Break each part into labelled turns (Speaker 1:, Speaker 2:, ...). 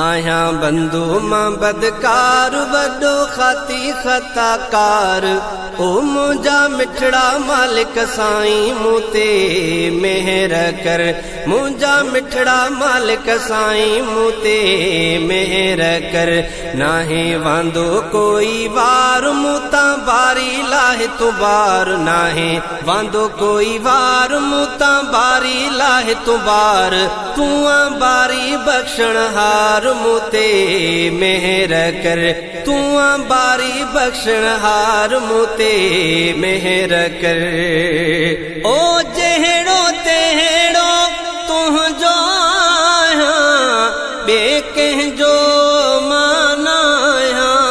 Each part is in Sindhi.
Speaker 1: آهيان بندو مان بدڪار، وڏو خاطي خطاڪار. او منهنجا مٺڙا مالڪ سائين مون تي مهر ڪر. منهنجا مٺڙا مالڪ سائين مون تي مهر ڪر. ناهي واندو ڪوئي وار مون تان باري لاهه تون بار. ناهي واندو ڪوئي وار مون تان باري لاهه تون بار. تون آن باري بخشڻهار مون تي مهر ڪر. تون آن باري بخشڻهار مون تي مهر ڪر. او جهڙو تهڙو تنهنجو آهيان، ٻئي ڪنهن جو مان ناهيان.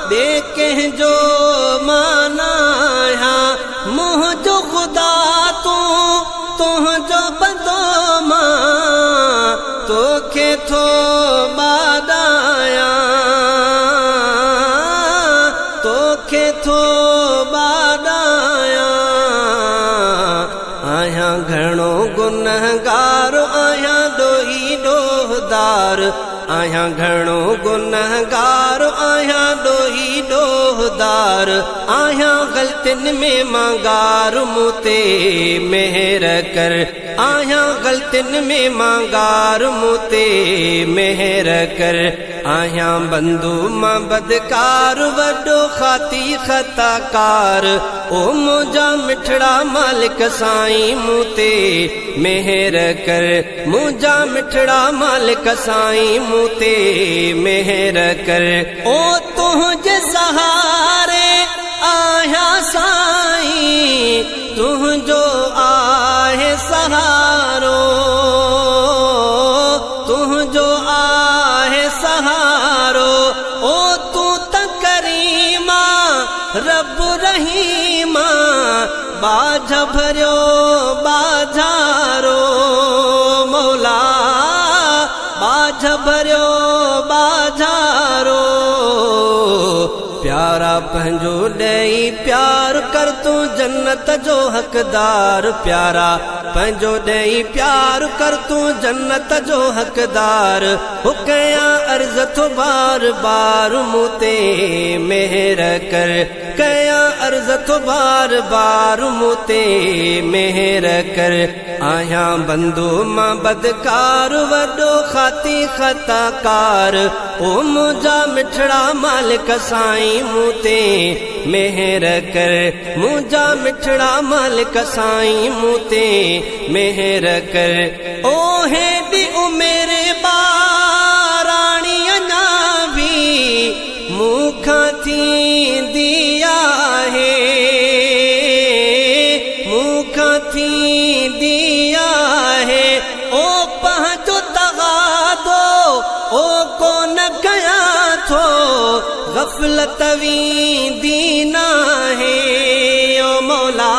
Speaker 1: ٻئي ڪنهن جو مان ناهيان. منهنجو خدا تون، تنهنجو بندو مان، توکي ٿو ٻاڏايان. توکي ٿو ٻاڏايان. آهيان گهڻو گنهگار، آهيان ڏوهي ڏوهدار. آهيان گهڻو گنهگار، آهيان ڏوهي ڏوهدار. آهيان غلطين ۾ مان گار مون تي مهر ڪر. آهيان غلطين ۾ مان گار مون تي مهر ڪر. آهيان بندو مان بدڪار، وڏو خاطي خطاڪار. او منهنجا مٺڙا مالڪ سائين مون تي مهر ڪر. منهنجا مٺڙا مالڪ سائين مون تي مهر ڪر. او تنهنجي سهاري آهيان سائين، تنهنجو آهي سهارو. تنهنجو آهي سهارو. او تون ته ڪريم آن، رب رحيم آن، ٻاجهه ڀريو ٻاجهارو. مولا ٻاجهه ڀريو ٻاجهارو. پيارا پنهنجو ڏئي پيار ڪر تون جنت جو حقدار. پيارا پنهنجو ڏئي پيار ڪر تون جنت جو حقدار. هو ڪيان عرض ٿو بار بار مون تي مهر ڪر. ڪيان عرض ٿو بار بار مون تي مهر ڪر. آهيان بندو مان بدڪار، وڏو خاطي خطاڪار. او منهنجا مٺڙا مالڪ سائين مون تي مهر ڪر. منهنجا مٺڙا مالڪ سائين مون تي مهر ڪر. او هيڏي عمر ٻاراڻي اڃا ڀي مون کان ٿيندي آهي. مون کان ٿيندي آهي. او پنهنجو تغادو او ڪونه ڪيان ٿو، غفلت ويندي ناهي. او مولا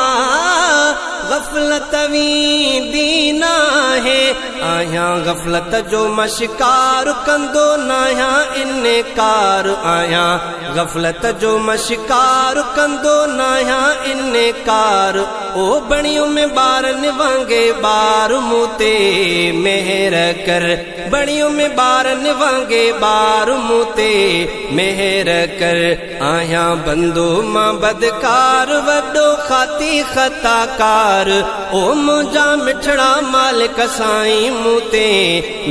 Speaker 1: غفلت ويندي ناهي. آهيان غفلت جو مان شڪار، ڪندو ناهيان انڪار. آهيان غفلت جو مان شڪار، ڪندو ناهيان انڪار. او بڻيو ۾ ٻارن وانگي ٻار مون تي مهر ڪر. بڻيو ۾ ٻارن وانگي ٻار مون تي مهر ڪر. آهيان بندو مان بدڪار، وڏو خاطي خطاڪار. او منهنجا مٺڙا مالڪ سائين مون تي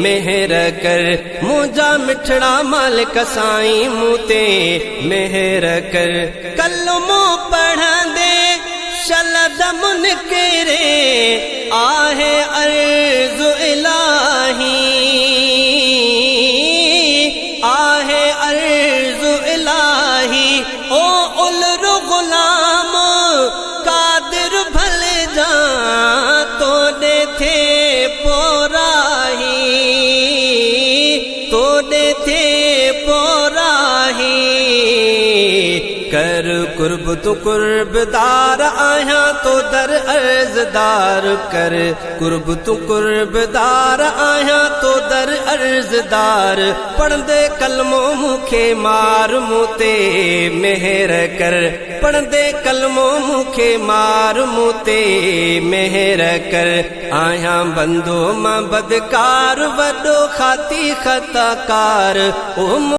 Speaker 1: مهر ڪر. منهنجا مٺڙا مالڪ سائين مون تي مهر ڪر. ڪلمو پڙهندي شل دم نڪري، آهي عرض الاهي. آهي عرض الاهي. او الر غلام قادر ڀلجان، توڏي ٿئي پوراهي. توڏي ٿئي پوراهي. ڪر قرب تون قربدار، آهيان تو در عرضدار. ڪر قرب تون قربدار، آهيان تو در عرضدار، پڙهندي ڪلمو مون کي مار مون تي مهر ڪر، پڙهندي ڪلمو مون کي مار مون تي مهر ڪر. آهيان بندو مان بدڪار، وڏو خاطي خطاڪار، او.